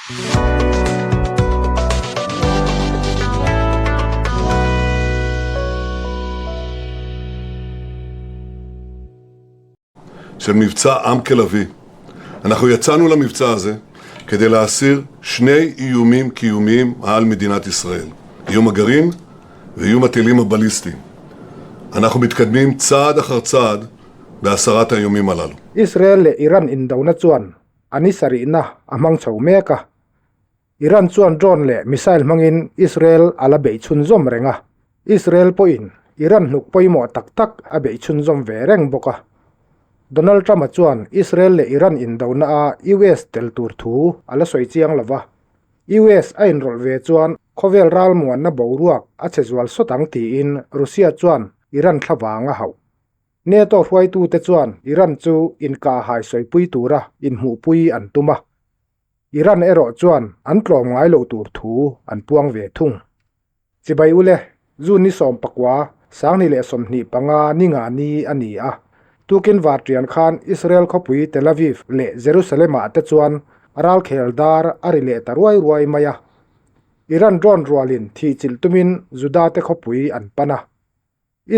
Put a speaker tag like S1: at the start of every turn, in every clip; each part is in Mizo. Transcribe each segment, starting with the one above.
S1: של מבצע עם כלביא. אנחנו יצאנו למבצע הזה כדי להסיר שני איומים קיומיים על מדינת ישראל. איום הגרעין ואיום הטילים הבליסטיים. אנחנו מתקדמים צעד אחר צעד בהסרת האיומים הללו.
S2: Israel leh Iran indona chuan a ni sarihna a hmang chho mek a. Iran chuan drone leh missile hmangin Israel a la beih chhunzawm reng a, Israel pawhin Iran hnuk pawimawh tak tak a beih chhunzawm ve reng bawk a. Donald Trump-a chuan Israel leh Iran indona a US tel tur thu a la sawi chiang lo va, US a inrawlh ve chuan khawvel ralmuanna boruak a chhe zual sawt ang tiin Russia chuan Iran thlavang a hauh. NATO hruaitute chuan Iran chu inkahhai sawipui tura inhmuhpui an tum a. Iran erawh chuan an tlawm ngai loh tur thu an puang ve thung. Chibai ule, June ni 19, 2025 ni nga ni a ni a. Tukin varṭian khan Israel khawpui Tel Aviv leh Jerusalem-ah te chuan ralkhel dar a ri leh ta ruai ruai mai a. Iran drone rualin thihchilh tumin Juda te khawpui an pan a.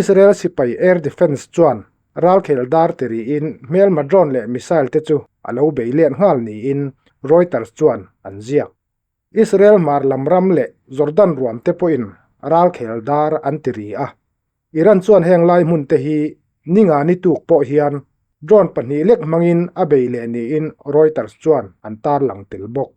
S2: Israel sipai air defence chuan ralkhel dar ti rihin hmelma drone leh missile te chu a lo bei let nghal niin Reuters chuan an ziak. Israel hmar lam ram leh Jordan ruam te pawhin ralkhel dar an ti ri a. Iran chuan heng lai hmun te hi ninga ni tuk pawh hian drone pahnih lek hmangin a bei leh niin Reuters chuan an tarlang tel bawk.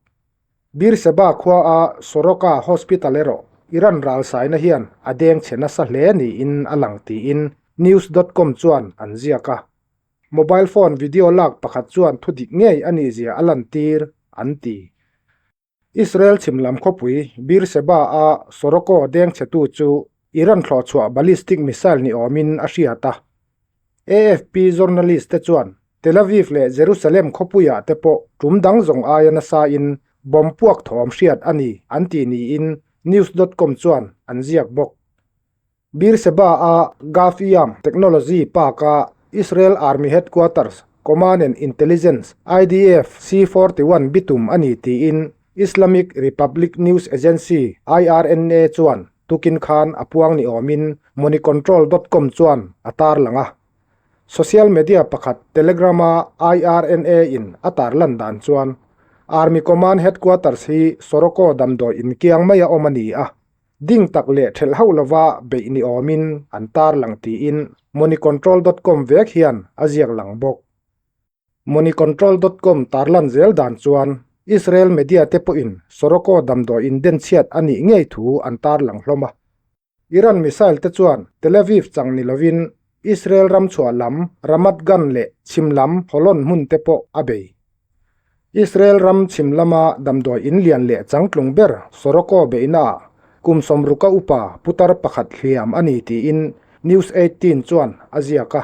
S2: Beersheba khua a Soroka Hospital erawh Iran ralsaina hian a deng chhe nasa hle niin a lang tiin News dot com chuan an ziak a. Mobile phone video lak pakhat chuan thu dik ngei a nihzia a lantir, an ti. Israel chhim lam khawpui Beersheba a Soroko deng chhetu chu Iran thlawhchhuah ballistic missile ni awmin a hriat a. AFP journalist te chuan Tel Aviv leh Jerusalem khawpuiah te pawh tum dang zawng aia nasain bomb puak thawm hriat a ni an tih niin News dot com chuan an ziak bawk. Beersheba a Gaf Yam Technology Park a Israel Army Headquarters Command and Intelligence, IDF, C-41 bitum a ni tiin Islamic Republic News Agency, IRNA, chuan tukin khan a puang ni awmin Moneycontrol dot com chuan a tarlang a. Social media pakhat Telegram-a IRNA-in a tarlan dan chuan Army Command Headquarters hi Soroko damdawi inkiang mai a awm a ni a, ding tak leh thelh hauh lova beih ni awmin an tarlang tiin Moneycontrol dot com vek hian a ziak lang bawk. Moneycontrol dot com tarlan zel dan chuan Israel media te pawhin Soroko damdawi indenchhiat a nih ngei thu an tarlang hlawm a. Iran missile te chuan Tel Aviv chang ni lovin Israel ram chhuah lam Ramat Gan leh chhim lam Holon hmun te pawh a bei. Israel ram chhim lama damdawi in lian leh changtlung ber Soroko beihnaah kum sawmruka upa putar pakhat hliam a ni tiin News 18 chuan a ziak a.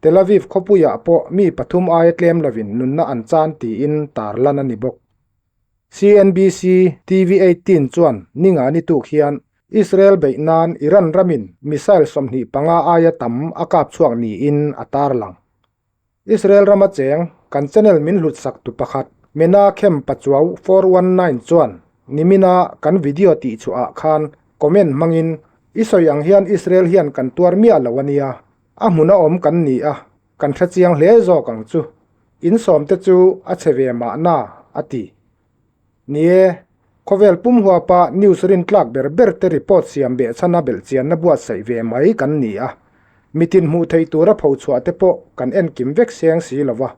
S2: Tel Aviv khawpuiah pawh mi pathum aia tlem lovin nunna an chan tiin tarlan a ni bawk. CNBC TV 18 chuan ninga ni tuk hian Israel beih nan Iran ramin missile 25 aia tam a kap chhuak niin a tarlang. Israel rama cheng kan channel min hlut sak tu pakhat Menachem Pachuau 419 chuan nimina kan video tih chhuah ah khan comment hmangin I sawi ang hian Israel hian kan tuar miah lo a nia. A hmuna awm kan ni a, kan hre chiang hle zawk ang chu. In sawmte chu a chhe ve mahna, a ti. Ni e, khawvel pum huapa news rintlak ber ber te report siam behchhana belhchianna buatsaih ve mai kan ni a, mitin hmuh theih tura phochhuah te pawh kan enkim vek seng si lo va.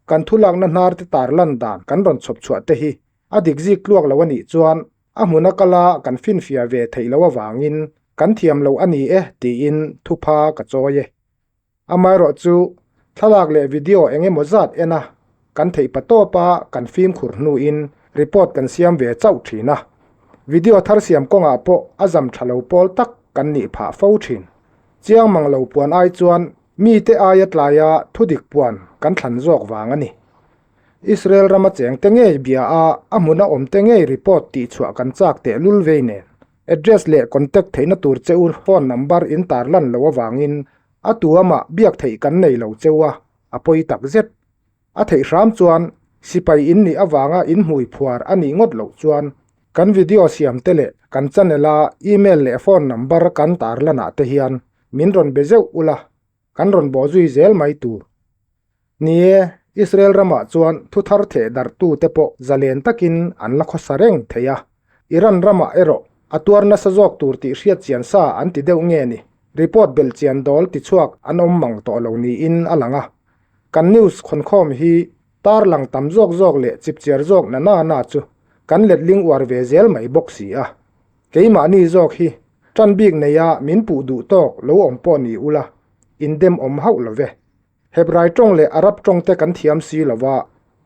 S2: Kan thulakna hnar te tarlan dan kan rawn chhawp chhuah te hi a dik zik tluak lo a nih chuan A hmuna kala kan finfia ve theih loh avangin kan thiam lo a ni e tiin thupha ka chawi e. Amaherawh chu thlalak leh video eng emaw zat en a, kan theih pa tawpa kan fimkhur hnuin report kan siam ve chauh thin a. Video thar siam kawngah pawh a zam tha lo pawl tak kan nih phah fo thin. Chiang mang lo puan ai chuan mite aia tlaia thudik puan kan thlan zawk vang a ni. Israel rama cheng te ngei bia a, a hmuna awm te ngei report tih chhuah kan chak teh lul vei nen. Address leh contact theihna tur che u phone number in tar lan loh avangin a tu amah biak theih kan nei lo cheu a, a pawi tak zet. A theih hram chuan Sipai in nih avanga in hmui phuar a nih ngawt loh chuan kan video siam te leh kan channel a email leh phone number kan tarlan ah te hian min rawn be zeuh ula, kan rawn bawh zui zel mai tur. Ni e, Israel ramah chuan thu thar theh darhtu te pawh zalen takin an la khawsa reng thei a, Iran ramah erawh a tuar nasa zawk tur tih hriat chian sa an ti deuh nge ni, report belh chian dawl tichhuak an awm mang tawh lo niin a lang a. Kan news khawnkhawm hi tarlang tam zawk zawk leh chipchiar zawk na na na chu kan letling uar ve zel mai bawk si a. Keimahni zawk hi tan bik neia min puh duh tawk lo awm pawh ni ula, indem awm hauh lo ve. Hebrai tawng leh Arab tawng te kan thiam si lo va,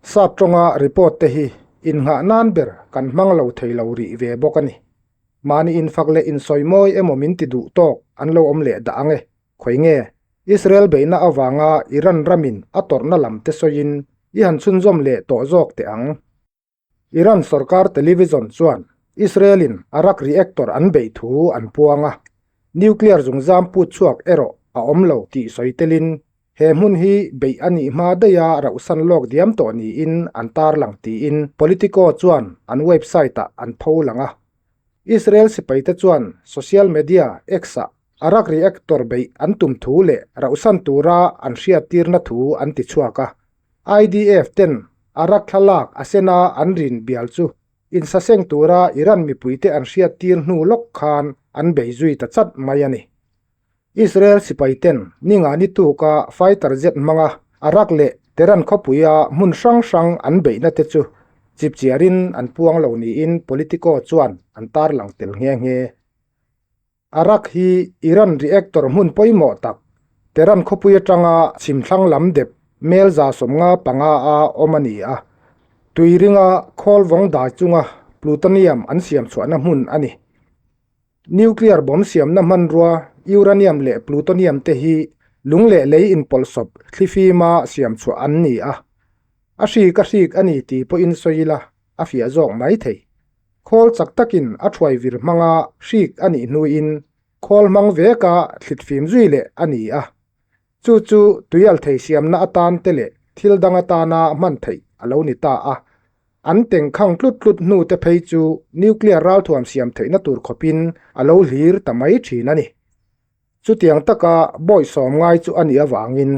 S2: Sap tawnga report te hi innghah nan ber kan hmang lo thei lo rih ve bawk a ni. Mahni infak leh insawi mawi emaw min ti duh tawk an lo awm leh dah ang e. Khawi nge? Israel beihna avanga Iran ramin a tawrhna lam te sawiin i han chhunzawm leh tawh zawk teh ang. Iran sorkar television chuan Israel-in Arak reactor an beih thu an puang a, nuclear zungzam put chhuak erawh a awm lo tih sawi telin he hmun hi beih a nih hma daiha rauhsan lawk diam tawh niin an tarlang tiin Politico chuan an website-ah an pholang a. Israel sipaite chuan social media X-ah Arak reactor beih an tum thu leh rauhsan tura an hriattirna thu an ti chhuak a. IDF ten Arak thlalak a sena an rin bial chu insaseng tura Iran mipuite an hriattir hnu lawk khan an bei zui ta chat mai a ni. Israel sipai ten ninga ni tuka fighter jet hmanga Arak leh Tehran khawpuia hmun hrang hrang an beihna te chu chipchiarin an puang lo niin Politico chuan an tarlang tel nghe nghe. Arak hi Iran reactor hmun pawimawh tak, Tehran khawpui atanga chhimthlang lam dep mel 155 a awm a ni a. Tui ringa khawl vawng dai chunga plutonium an siam chhuahna hmun a ni. Nuclear bomb siamna hmanrua uranium leh plutonium te hi lung leh lei inpawlhsawp thlifima siam chhuah an ni a. A hrik a hrik a ni tih pawhin sawi ila a fiah zawk mai thei. Khawl chak takin a thuai vir hmanga hrik a nih hnuin khawl hmang veka thlit fim zui leh a ni a. Chu chu tuialthei siamna atan te leh thil dang atana hman theih a lo ni ta a. An tengkhang tlut tlut hnu te phei chu nuclear ralthuam siam theihna tur khawpin a lo hlir ta mai thin a ni. Chutiang taka bawihsawm ngai chu a nih avangin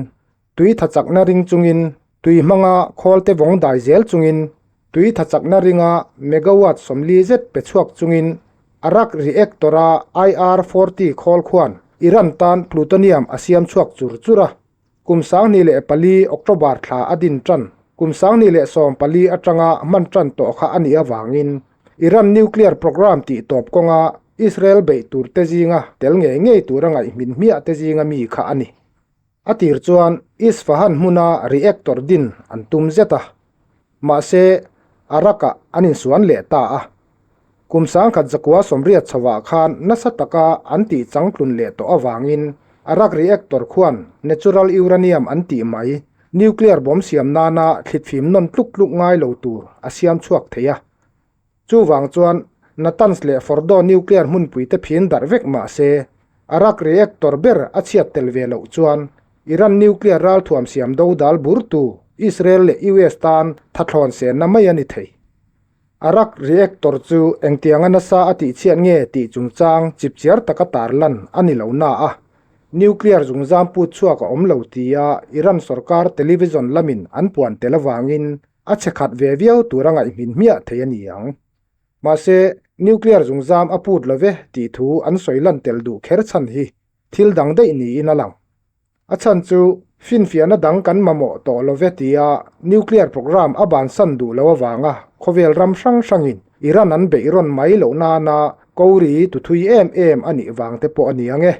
S2: tui tha chakna ring chungin tui hmanga khawl te vawng dai zel chungin tui tha chakna ringa megawatt 40 zet pe chhuak chungin Arak reactor-a IR-40 khawl khuan Iran tan plutonium a siam chhuak chur chur a. Kum 2004 October thla a din tan kum 2014 atanga hman tan tawh kha a nih avangin Iran nuclear program tih tawp kawnga Israel beih tur te zinga tel ngei ngei tura ngaihmin hmiah te zinga mi kha a ni. A tir chuan Isfahan hmuna reactor din an tum zet a, mahse Arak-ah an insuan leh ta a. Kum 1980 chhovah khan nasa taka an tih changtlun leh tawh avangin Arak reactor khuan natural uranium an tih mai, nuclear bomb siam nana thlitfim nawn tluk tluk ngai lo tur a siam chhuak thei a. Chuvang chuan Natanz leh Fordow nuclear hmunpuite phin darh vek mah se, Arak reactor ber a chhiat tel ve loh chuan Iran nuclear ralthuam siam dodal burtu Israel leh US tan thathlawn senna mai a ni thei. Arak reactor chu engtianga nasa a tihchhiat nge tih chungchang chipchiar taka tarlan a ni lo na a, nuclear zungzam put chhuak a awm lo tia Iran sorkar television lamin an puan tel avangin a che khat ve viau tura ngaihmin hmiah thei a ni ang. Mahse, nuclear zungzam a put lo ve tih thu an sawi lan tel duh kher chhan hi thil dang daih niin a lang. A chhan chu finfiahna dang kan mamawh tawh lo ve tia nuclear program a bansan duh lo avanga khawvel ram hrang hrangin Iran an beih rawn mai loh nana kori tuthui em em a nih vang te pawh a ni ang e.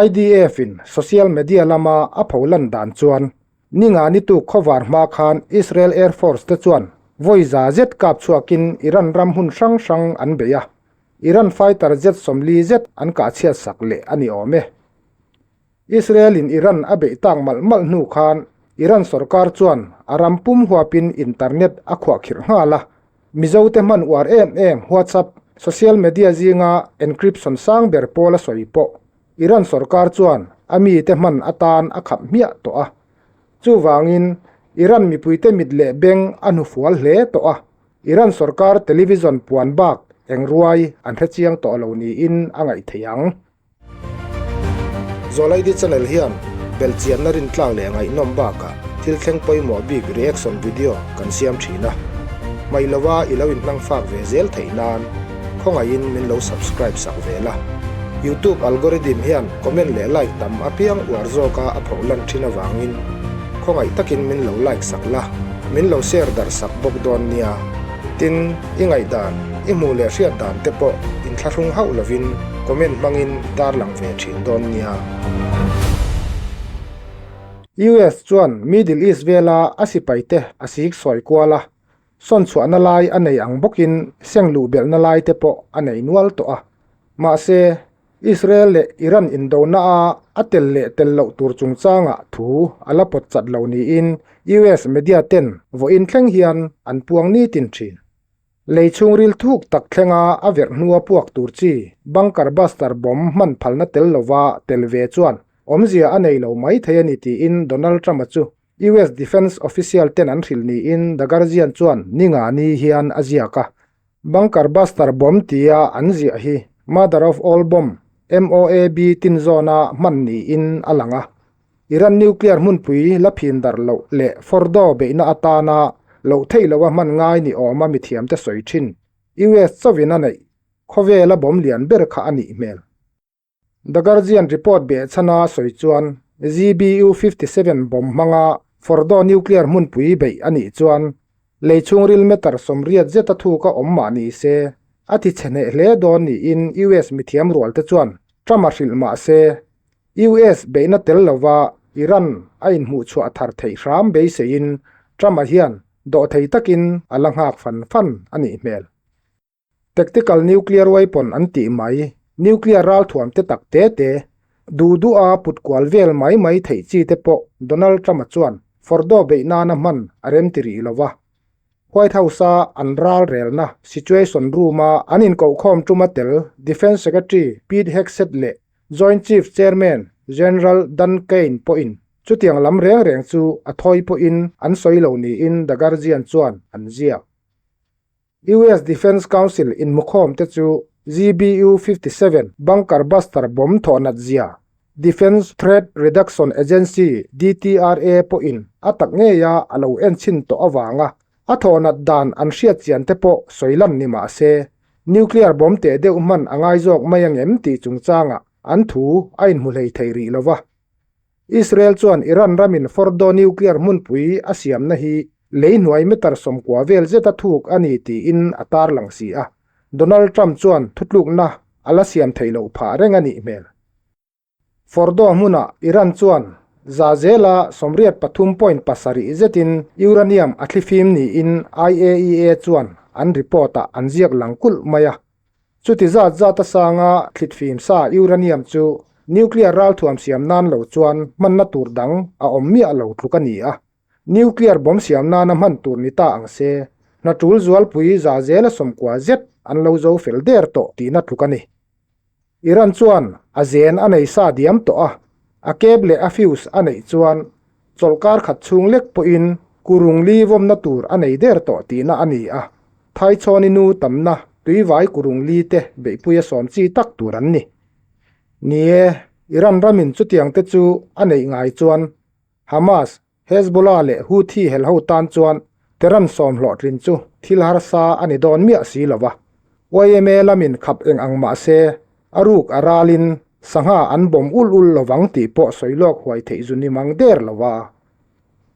S2: IDF-in social media lama a pholan dan chuan Ninga ni tuk khawvar hma khan Israel Air Force te chuan vawi za zet kap chhuakin Iran ram hun hrang hrang an bei a, Iran fighter jet 40 zet an kah chhiat sak leh a ni awm e. Israel-in Iran a beih tak malh malh hnu khan Iran sorkar chuan a ram pum huapin internet a khuahkhirh nghal a, Mizote hman uar em em WhatsApp social media zinga encryption sang ber pawl a sawi pawh Iran sorkar chuan a mite hman atan a khap hmiah tawh a. Chuvangin Iran mipuite mit leh beng a hnufual hle tawh a, Iran sorkar television puan bak eng ruai an hre chiang tawh lo niin a ngaih theih ang. Zawlaidi channel hian belhchianna rintlak leh ngaihnawm bakah thil thleng pawimawh bik reaction video kan siam thin a, hmaih lova i lo inhmang fak ve zel theih nan khawngaihin min lo subscribe sak ve la. Youtube algorithm hian comment leh like tam apiang uar zawka a phoh lan thin avangin khawngaih takin min lo like sak la, min lo share darh sak bawk dawn nia. Tin, i ngaihdan, i hmuh leh hriat dan te pawh inthlahrung hauh lovin comment hmangin tarlang ve thin dawn nia. US chuan Middle East vela a sipaite a sik sawi kual a, sawn chhuahna lai a nei ang bawkin seng luh belhna lai te pawh a nei nual tawh a. Mahse, Israel leh Iran indona a a tel leh tel loh tur chungchangah thu a la pawt chat lo niin US media ten vawiin thleng hian an puang nitin thin. Lei chhungril thuk tak thlenga a verh hnua puak tur chi bunker buster bomb hman phalna tel lova tel ve chuan awmzia a nei lo mai thei a ni tiin Donald Trump-a chu US defence official ten an hrilh niin The Guardian chuan ninga ni hian a ziak a. Bunker buster bomb tia an ziah hi Mother of all bomb, MOAB, tin zawna hman niin a lang a. Iran nuclear hmunpui la phin darh loh leh Fordo beihna atana loh theih loha hman ngai ni awma mithiamte sawi thin US chauhin a neih khawvela bomb lian ber kha a nih hmel. The Guardian report behchhana sawi chuan GBU 57 bomb hmanga Fordo nuclear hmunpui beih a nih chuan lei chhungril meter 80 zeta thuk a awm mah ni se, a ti chhe hneh hle dawn niin US mithiam rualte chuan Trump a hrilh mah se, US beihna tel lova Iran a inhmuhchhuah thar theih hram beiseiin Trump-a hian dawhthei takin a la nghak fan fan a nih hmel. Tactical nuclear weapon an tih mai, nuclear ralthuam te tak te te, duh duha put kual vel mai mai theih chi te pawh Donald Trump-a chuan Fordo beih nana hman a rem ti rih lo va. White House-a an ral relna Situation Room-a an inkohkhawm tuma tel Defence Secretary Pete Hegseth leh Joint Chiefs Chairman General Dan Caine pawhin chutiang lam reng reng chu a thawi pawhin an sawi lo niin The Guardian chuan an ziak. US Defense Council inhmukhawm te chu GBU 57 bunker buster bomb thawh nat zia Defense Threat Reduction Agency, DTRA, pawhin a tak ngeia a lo en chhin tawh avanga a thawh nat dan an hriat chian te pawh sawi lan ni mah se, nuclear bomb teh deuh hman a ngai zawk mai angem tih chungchangah an thu a inhmu hlei thei rih lo va. Israel chuan Iran ramin Fordo nuclear hmunpui a siamna hi lei hnuai meter 90 vel zeta thuk a ni tiin a tarlang si a, Donald Trump chuan thutlukna a la siam theih loh phah reng a nih hmel. Fordo hmunah Iran chuan za zela 83.7 zetin uranium a thlifim niin IAEA chuan an report-ah an ziak lang kulh mai a. Chuti zat zat a sanga thlitfim sa uranium chu nuclear ralthuam siam nan lo chuan hmanna tur dang a awm miah lo tluk a ni a. Nuclear bomb siam nana hman tur ni ta ang se, hna tul zualpui za zela 90 zet an lo zo fel der tawh tihna tluk a ni. Iran chuan a zen a nei sa diam tawh a, a cable leh a fuse a neih chuan chawlhkar khat chhung lek pawhin kurung li vawmna tur a nei der tawh tihna a ni a, Thaichhawni nu tamna tuivai kurung li te beihpuia sawm chi tak tur an ni. Ni e, Iran ramin chutiang te chu a neih ngai chuan Hamas, Hezbollah leh Houthi helho tan chuan Tehran sawm hlawhtlin chu thil harsa a ni dawn miah si lo va. YMA lamin khap eng ang mah se, a ruk a ralin sangha an bawm ul ul lovang tih pawh sawi lawk huai theih zu ni mang der lo va.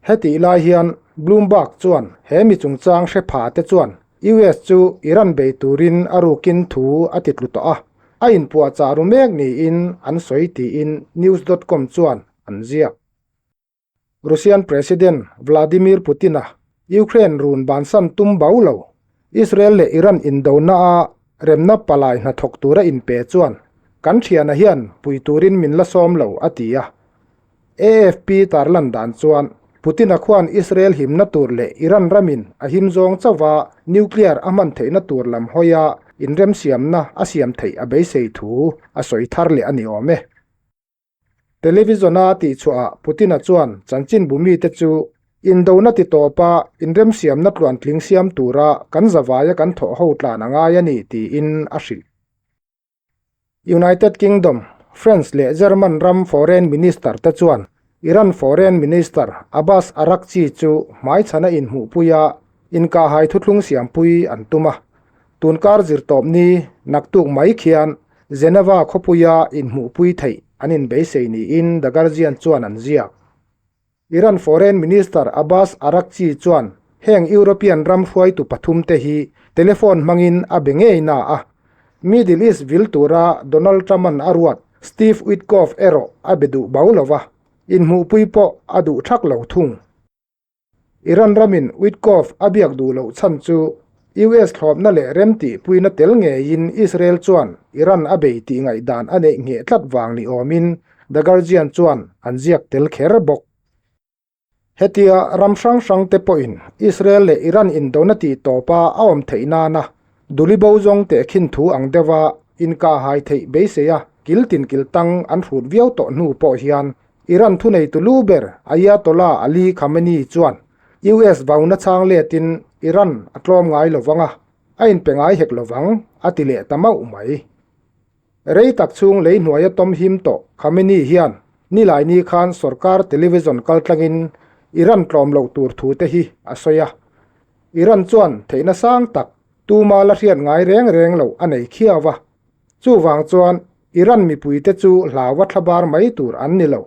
S2: Hetih lai hian Bloomberg chuan he mi chungchang hre pha te chuan US chu Iran bei turin a rukin thu a ti tlu tawh a, a inpuahchah ru mek niin an sawi tiin News dot com chuan an ziak. Russian President Vladimir Putin-a Ukraine run bansan tum bau lo, Israel leh Iran indona-a remna palai hnathawk tura inpe chuan kan thiana hian pui turin min la sawm lo, a ti a. AFP tarlan dan chuan Putin-a khuan Israel himna tur leh Iran ramin a him zawng chauha nuclear a hman theihna tur lam hawia inremsiamna a siam theih a beisei thu a sawi thar leh a ni awm e. Television-a tihchhuahah Putin-a chuan chanchinbu mite chu Indona ti tawpa inremsiamna tluantling siam tura kan zavaia kan thawh ho tlan a ngai a ni tiin a hrilh. United Kingdom, France leh German ram Foreign Minister te chuan Iran Foreign Minister Abbas Araghchi chu hmaichhana inhmuhpuia inkahhai thuthlung siampui an tum a. Tunkar zirtawpni naktuk mai khian Geneva khawpuia inhmuhpui theih an inbeisei niin The Guardian chuan an ziak. Iran Foreign Minister Abbas Araghchi chuan heng European ram hruaitu pathumte hi telephone hmangin a be ngei na a, Middle East vil tura Donald Trump-a'n a ruat Steve Witkoff erawh a be duh bau lo va, inhmuhpui pawh a duh thak lo thung. Iran ramin Witkoff a biak duh loh chhan chu US thlawpna leh remtihpuina tel ngeiin Israel chuan Iran a bei tih ngaihdan a neih ngheh tlat vang ni awmin The Guardian chuan an ziak tel kher bawk. Hetia ram hrang hrangte pawhin Israel leh Iran indona tih tawpa a awm theih nana duli bo zawng tehkhin thu ang deuha inkahhai theih beiseia kil tin kil tang an hrut viau tawh hnu pawh hian Iran thuneitu lu ber Ayatollah Ali Khamenei chuan US vauna chhang letin Iran a tlawm ngai lo vang a, a inpe ngai hek lo vang, a ti leh ta mauh mai. Rei tak chhung lei hnuaia tawm him tawh Khamenei hian Nilaini khan sorkar television kaltlangin Iran tlawm loh tur thu te hi a sawi a. Iran chuan theihna sang tak tuma la hriat ngai reng reng loh a nei khiau a. Chuvang chuan Iran mipuite chu hlaua thlabar mai tur an ni lo.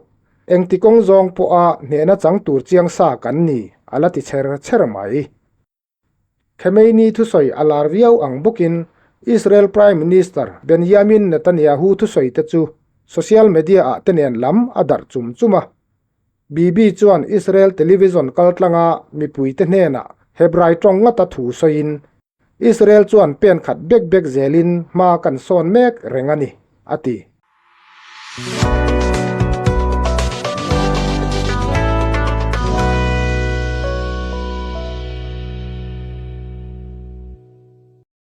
S2: Engti kawng zawng pawha hnehna chang tur chiang sa kan ni, a la ti chher chher mai. Khamenei thusawi a lar viau ang bawkin Israel Prime Minister Benjamin Netanyahu thusawi te chu social media ah te nen lam a darh chum chum a. Bibi chuan Israel television kaltlanga mipuite hnenah Hebrai tawng ngata thu sawiin, Israel chuan pen khat bek bek zelin hma kan sawn mek reng a ni, a ti.